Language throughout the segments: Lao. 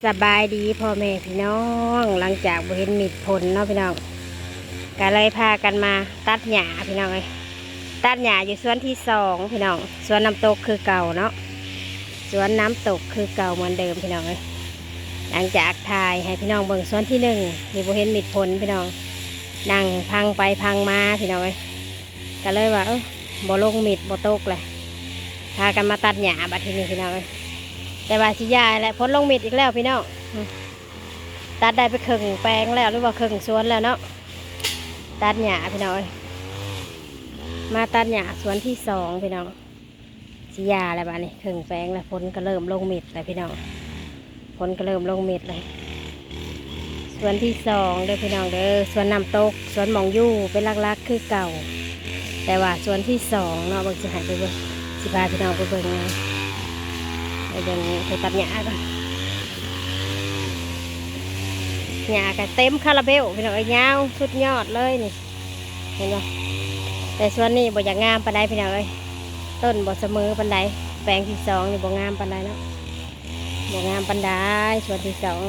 ສະບາຍດີພໍ່ແມ່ພີ່ນ້ອງ ຫຼັງຈາກບໍ່ເຫັນມິດຝົນເນາະພີ່ນ້ອງ ກະເລີຍພາກັນມາຕັດຫຍ້າພີ່ນ້ອງເອີຍ ຕັດຫຍ້າຢູ່ສວນທີສອງພີ່ນ້ອງ ສວນນ້ຳຕົກຄືເກົ່າເນາະ ສວນນ້ຳຕົກຄືເກົ່າເໝືອນເດີມພີ່ນ້ອງເອີຍ ຫຼັງຈາກຖ່າຍໃຫ້ພີ່ນ້ອງເບິ່ງສວນທີໜຶ່ງ ທີ່ບໍ່ເຫັນມິດຝົນພີ່ນ້ອງ ນັ່ງພັງໄປພັງມາພີ່ນ້ອງເອີຍ ກະເລີຍວ່າ ເອີ ບໍ່ລົງມິດບໍ່ຕົກແຫຼະ ພາກັນມາຕັດຫຍ້າບັດທີນີ້ພີ່ນ້ອງເອີຍ ແຕ່ວ່າຊິຢ່າແຫຼະ ຝົນລົງມິດອີກແລ້ວພີ່ນ້ອງ ອືມ ຕັດໄດ້ໄປເຄິ່ງແປງແລ້ວ ຫຼືວ່າເຄິ່ງສວນແລ້ວເນາະ ຕັດຫຍ້າພີ່ນ້ອງເອີຍ ມາຕັດຫຍ້າສວນທີສອງພີ່ນ້ອງ ຊິຢ່າແລ້ວບາດນີ້ ເຄິ່ງແປງແລ້ວ ຝົນກໍເລີ່ມລົງມິດແລ້ວພີ່ນ້ອງ ຝົນກໍເລີ່ມລົງມິດແລ້ວ ສວນທີສອງເດີພີ່ນ້ອງເດີ ສວນນ້ຳຕົກ ສວນໝ່ອງຢູ່ເປັນຫຼັກໆຄືເກົ່າ ແຕ່ວ່າສວນທີສອງເນາະ ເບິ່ງ ຊິໃຫ້ໄປເບິ່ງ ຊິພາພີ່ນ້ອງໄປເບິ່ງ ໄປເບິ່ງ ໄປຕັດຫຍ້າກ່ອນ ຫຍ້າກໍເຕັມຄາລາເບວພີ່ນ້ອງເອີຍ ຍາວສຸດຍອດເລີຍນີ້ ເຫັນບໍ່ ແຕ່ສວນນີ້ບໍ່ຢາກງາມປານໃດພີ່ນ້ອງເອີຍ ຕົ້ນບໍ່ສະເໝີປານໃດ ແປງທີສອງນີ້ບໍ່ງາມປານໃດເນາະ ບໍ່ງາມປານໃດ ສວນທີສອງ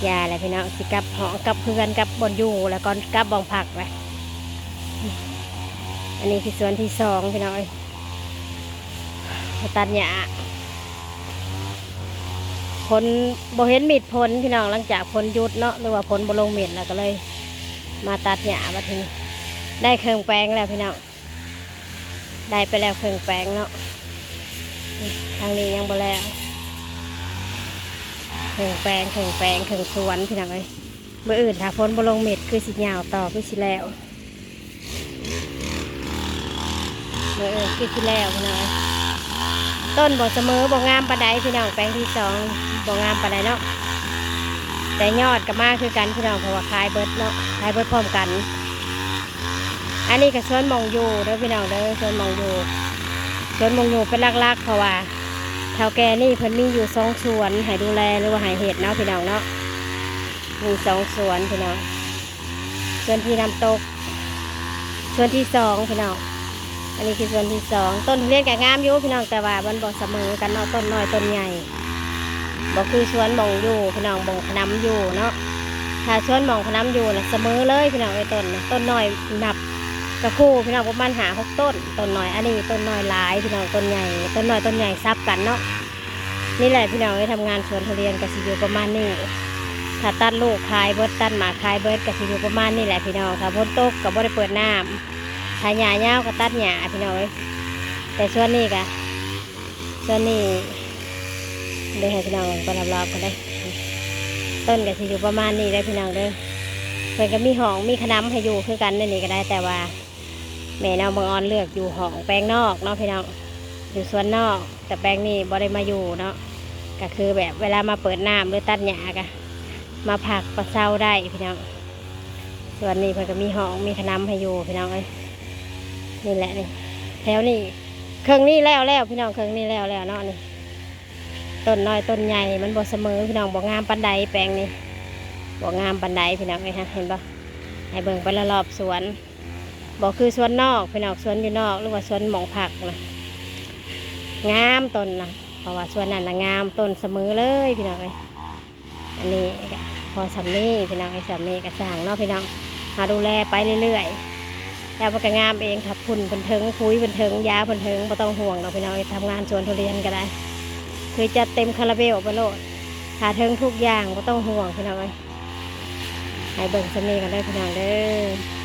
ຢ່າແຫຼະພີ່ນ້ອງ ຊິກັບຫ້ອງກັບເຮືອນກັບບ່ອນຢູ່ແລ້ວກ່ອນ ກັບບ່ອນພັກແຫຼະ ອັນນີ້ຄືສວນທີສອງພີ່ນ້ອງເອີຍ ມາຕັດຫຍ້າ ຝົນ ບໍ່ເຫັນມິດຝົນພີ່ນ້ອງ ຫຼັງຈາກຝົນຢຸດເນາະ ຫຼືວ່າຝົນບໍ່ລົງມິດ ແລ້ວກໍເລີຍມາຕັດຫຍ້າບັດທີນີ້ ໄດ້ເຄິ່ງແປງແລ້ວພີ່ນ້ອງ ໄດ້ໄປແລ້ວເຄິ່ງແປງເນາະ ທາງນີ້ຍັງບໍ່ແລ້ວ ເຄິ່ງແປງ ເຄິ່ງແປງ ເຄິ່ງສວນພີ່ນ້ອງເອີຍ ມື້ອື່ນຖ້າຝົນບໍ່ລົງມິດ ຄືຊິຍາວຕໍ່ ຄືຊິແລ້ວ ເອີ ຄືຊິແລ້ວພີ່ນ້ອງເອີຍ ຕົ້ນບໍ່ສະເໝີ ບໍ່ງາມປານໃດພີ່ນ້ອງ ແປງທີສອງ ບໍ່ງາມປານໃດເນາະ ແຕ່ຍອດກໍມາຄືກັນພີ່ນ້ອງ ເພາະວ່າຂາຍເບິດເນາະ ຂາຍເບິດພ້ອມກັນ ອັນນີ້ກໍສວນໝ່ອງຢູ່ເດີພີ່ນ້ອງເດີ ສວນໝ່ອງຢູ່ ສວນໝ່ອງຢູ່ເປັນຫຼັກໆ ເພາະວ່າເຖົ້າແກ່ນີ້ເພິ່ນມີຢູ່ສອງສວນໃຫ້ດູແລ ຫຼືວ່າໃຫ້ເຮັດເນາະພີ່ນ້ອງເນາະ ມີສອງສວນພີ່ນ້ອງ ສວນທີ່ນ້ຳຕົກ ສວນທີສອງພີ່ນ້ອງ ອັນນີ້ຄືສວນທີສອງ ຕົ້ນທຸລຽນກໍງາມຢູ່ພີ່ນ້ອງ ແຕ່ວ່າມັນບໍ່ສະເໝີກັນເນາະ ຕົ້ນນ້ອຍຕົ້ນໃຫຍ່ ບໍ່ຄືສວນໝ່ອງຢູ່ພີ່ນ້ອງ ໝ່ອງຂະໜຳຢູ່ເນາະ ຖ້າສວນໝ່ອງຂະໜຳຢູ່ນະ ສະເໝີເລີຍພີ່ນ້ອງເອີຍ ຕົ້ນນະ ຕົ້ນນ້ອຍນັບກະຄູ່ພີ່ນ້ອງ ປະມານຫ້າຫົກຕົ້ນ ຕົ້ນນ້ອຍ ອັນນີ້ຕົ້ນນ້ອຍຫຼາຍພີ່ນ້ອງ ຕົ້ນໃຫຍ່ ຕົ້ນນ້ອຍຕົ້ນໃຫຍ່ສັບກັນເນາະ. ນີ້ແຫຼະພີ່ນ້ອງເອີຍ ທຳງານສວນທຸລຽນກໍຊິຢູ່ປະມານນີ້ ຖ້າຕັດລູກຂາຍເບິດ ຕັດໝາກຂາຍເບິດ ກໍຊິຢູ່ປະມານນີ້ແຫຼະພີ່ນ້ອງ ຖ້າຝົນຕົກກໍບໍ່ໄດ້ເປີດນ້ຳ ຖ້າຫຍ້າຍາວກໍຕັດຫຍ້າພີ່ນ້ອງເອີຍ ແຕ່ສວນນີ້ກະ ສວນນີ້ ເດີ ໃຫ້ພີ່ນ້ອງເບິ່ງໄປຮອບໆກັນເດີ ຕົ້ນກໍຊິຢູ່ປະມານນີ້ເດີພີ່ນ້ອງເດີ ເພິ່ນກໍມີຫ້ອງມີຂະໜຳໃຫ້ຢູ່ຄືກັນ ໃນນີ້ກໍໄດ້ ແຕ່ວ່າ ແມ່ນ້ອງບັງອອນເລືອກຢູ່ຫ້ອງແປງນອກເນາະພີ່ນ້ອງ ຢູ່ສວນນອກ ແຕ່ແປງນີ້ບໍ່ໄດ້ມາຢູ່ເນາະ ກໍຄືແບບເວລາມາເປີດນ້ຳ ຫຼື ຕັດຫຍ້າກໍມາພັກມາເຊົາໄດ້ພີ່ນ້ອງ ສວນນີ້ເພິ່ນກໍມີຫ້ອງມີຂະໜຳໃຫ້ຢູ່ພີ່ນ້ອງເອີຍ ນີ້ແຫຼະນີ້ ແຖວນີ້ ເຄິ່ງນີ້ແລ້ວແລ້ວພີ່ນ້ອງ ເຄິ່ງນີ້ແລ້ວແລ້ວເນາະນີ້ ຕົ້ນນ້ອຍຕົ້ນໃຫຍ່ມັນບໍ່ສະເໝີພີ່ນ້ອງ ບໍ່ງາມປານໃດແປງນີ້ ບໍ່ງາມປານໃດພີ່ນ້ອງເອີຍ ເຫັນບໍ່ ໃຫ້ເບິ່ງໄປລອບໆສວນ ບໍ່ຄືສວນນອກພີ່ນ້ອງ ສວນຢູ່ນອກ ຫຼືວ່າສວນໝ່ອງພັກນະ ງາມຕົ້ນນະ ເພາະວ່າສວນນັ້ນນະງາມ ຕົ້ນສະເໝີເລີຍພີ່ນ້ອງເອີຍ ອັນນີ້ກໍພໍສ່ຳນີ້ພີ່ນ້ອງເອີຍ ສ່ຳນີ້ກໍຊ່າງເນາະພີ່ນ້ອງ ເຮົາດູແລໄປເລື້ອຍໆ ແລ້ວມັນກໍງາມເອງ ຖ້າຝຸ່ນເພິ່ນເຖິງ ປຸ໋ຍເພິ່ນເຖິງ ຢາເພິ່ນເຖິງ ບໍ່ຕ້ອງຫ່ວງດອກພີ່ນ້ອງເອີຍ ທຳງານສວນທຸລຽນກໍໄດ້ ຄືຈັດເຕັມຄາລາເບວໄປໂລດ ຖ້າເຖິງທຸກຢ່າງ ບໍ່ຕ້ອງຫ່ວງພີ່ນ້ອງເອີຍ ໃຫ້ເບິ່ງສ່ຳນີ້ກ່ອນເດີພີ່ນ້ອງເດີ.